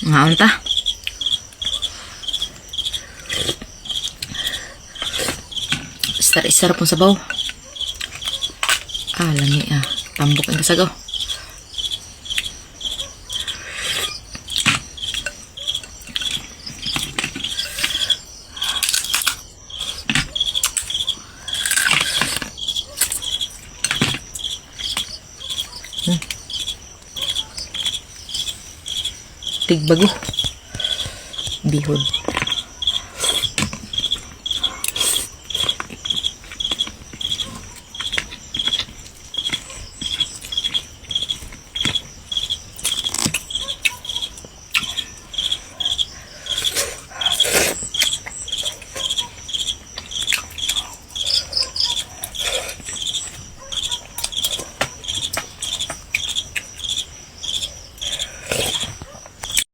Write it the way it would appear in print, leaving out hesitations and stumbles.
Ngaon ta. Isar-isar pong sabaw. Ah, lami ah. Tambok ang kasagaw. Tigbago. Bihod.